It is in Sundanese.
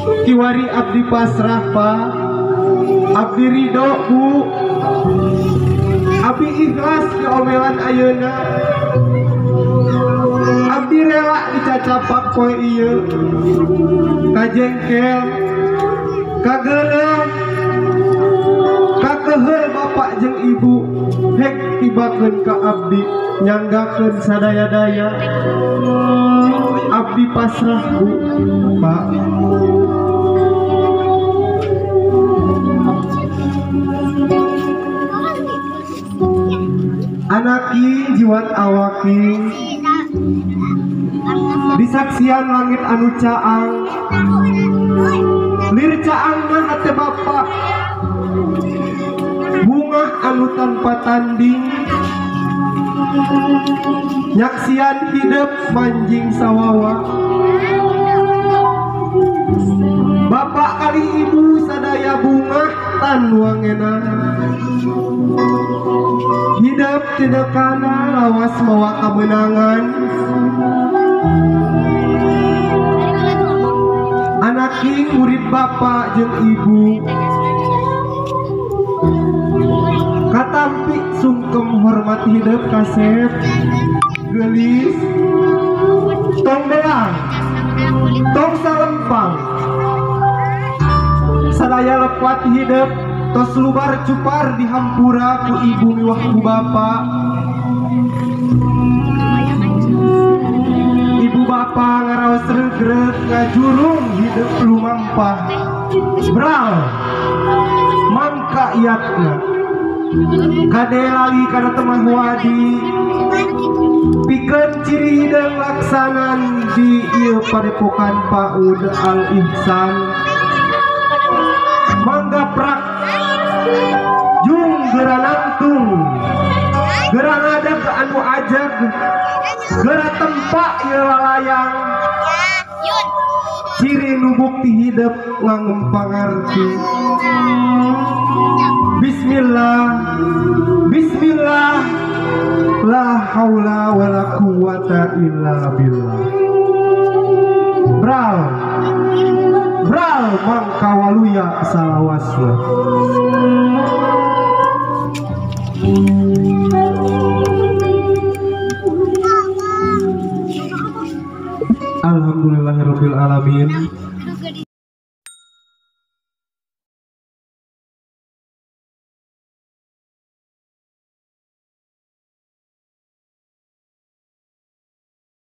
Kiwari abdi pasrah Pak, abdi ridho Bu, abdi ikhlas diomelan ayeuna, abdi rela dicacapak poe ieu, kajengkel, kageuleuh, kakeheul bapak jeung ibu, hek tibakeun ka abdi, nyanggakeun sadaya-daya, abdi pasrah Bu, Pak. Anaki jiwat awaki disaksian langit anu caang lir caangna hate bapak bunga anu tanpa tanding nyaksian hidup manjing sawawa bapak kali ibu sadaya bunga tan wangena hidup tidak kana lawas mawa kemenangan anaki murid bapak jeung ibu katampi sungkem hormat hidup kasep gelis tong beang tong salempang sadaya lepat hidup tos lubar cupar dihampura ku ibu miwah ku bapak. Ibu bapak ngaraos regreg ngajurung hidup lumampah bral mangka iatna kade lali kana temah wadi pikeun ciri hideung laksanan di ieu padepokan PAUD Al Ihsan mangga prak jung gera nangtung gera ngadak ke anu ajeg gera tempak ieu lalayang ciri nu bukti hidup ngangempangarti. Bismillah bismillah la haula wala quwata illa billah. Bral bral mangkawaluya salawasna. Alhamdulillahirabbil alamin.